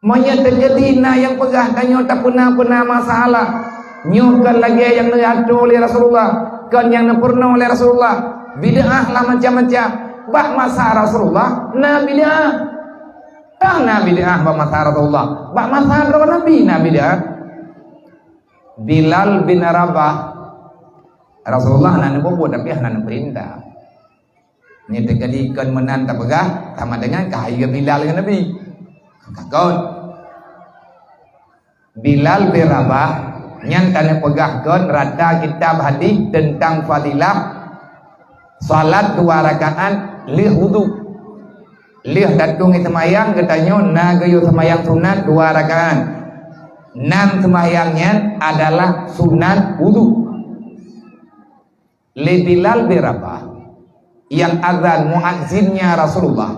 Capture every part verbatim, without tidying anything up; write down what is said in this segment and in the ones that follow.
Meunyoe teujadi na nyang peugah tanyoe tapeuna-peuna masalah, nyoe kon lagée nyang neuatur lé Rasulullah, kon nyang neupurunoe lé Rasulullah, bid'ah lah macam-macam. Bak masa Rasulullah na bid'ah. Tan na bid'ah bak masa Rasulullah. Bak masa droe Nabi na bid'ah. Bilal bin Rabah, Rasulullah na neupeubeuet tapi hana neupeurintah. Nyoe teujadi kon meunan tapeugah sama dengan keuhai Bilal ngon Nabi. Ka kon. Bilal bin Rabah nyan ka neupeugah kon rata kitab hadis teuntang fadilah salat dua rakaat lheueh wudu. Lheueh tatueng seumayang geutanyoe na geuyue seumayang sunat dua rakaat. Nan seumayang nyan adalah sunat wudu. Lé Bilal bin Rabah, nyang azan muazzinnya Rasulullah,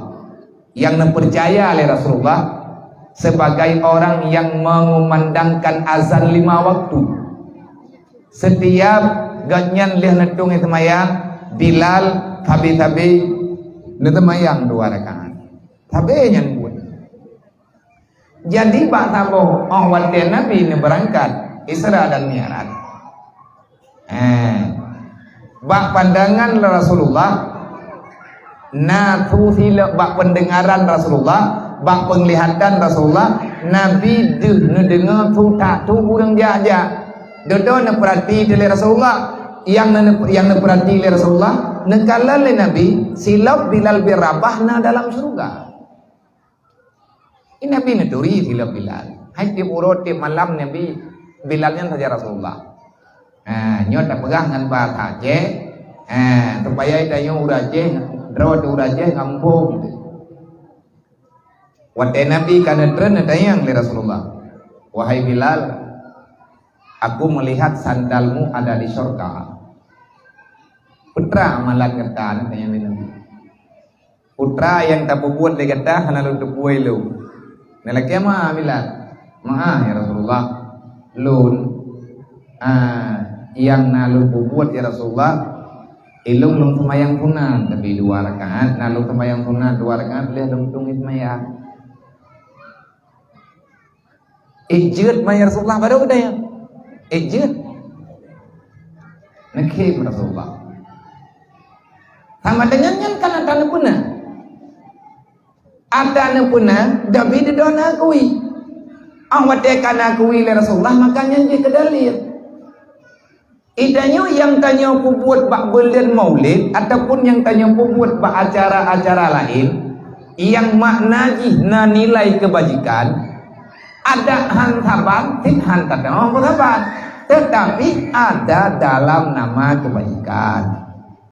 nyang neupeucaya lé Rasulullah sebagai orang yang mengumandangkan azan lima waktu. Setiap gobnyan lheueh neutueng seumayang, Bilal sabe-sabe neuseumayang dua rakaat. Sabe nyan buet. Jadi bak saboh óh watée Nabi neubeurangkat Isra dan Mi'raj. Eh, bak pandangan Rasulullah, na su silop bak pendengaran Rasulullah, bak penglihatan Rasulullah, Nabi deuh neudeungoe su that su ureuëng jak-jak. Dodo neupeurati lé Rasulullah, yang neu-, yang neupeurati lé Rasulullah, neukalon lé Nabi, silop Bilal bin Rabah na dalam syurga. Ini Nabi neuturi silop Bilal. Hai tieb uroe tieb malam Nabi Bilal nyan saja Rasulullah. Ha, nyoe tapeugah ngon bahasa Aceh. Ha, supaya tanyoe ureuëng Aceh, droe teuh ureuëng Aceh ngampông. Watée Nabi ka neutreun neutanyong lé Rasulullah, "Wahai Bilal, aku melihat sandalmu ada di syurga. Peue teuma amalan gata?" neutanyong lé Nabi. "Peue nyang tapeubuet lé gata hana lôn teupeue lom." Neulakée meu'ah Bilal. "Meu'ah, ya Rasulullah. Lôn, ah, nyang na lôn peubuet, ya Rasulullah, ilôn lôn seumayang sunat, tapi dua rakaat, na lôn seumayang sunat dua rakaat, lheueh lôn tueng seumayang." Ék jeuet ma ya Rasulullah, baru geutanyoe. Ék jeuet. Neukhém Rasulullah. Sama dengan nyan kan ata neupeuna. Ata neupeuna, tapi dudoe na akui. Ah, watée ka na akui lé Rasulullah, maka nyan jeuet keu dalil. Geutanyoe nyang tanyoe peubuet bak buleuen Maulid ataupun nyang tanyoe peubuet bak acara-acara laén, nyang makna jih na nilai keubajikan, adak han saban, cit han tateumé peusaban, teutapi ada dalam nama keubajikan.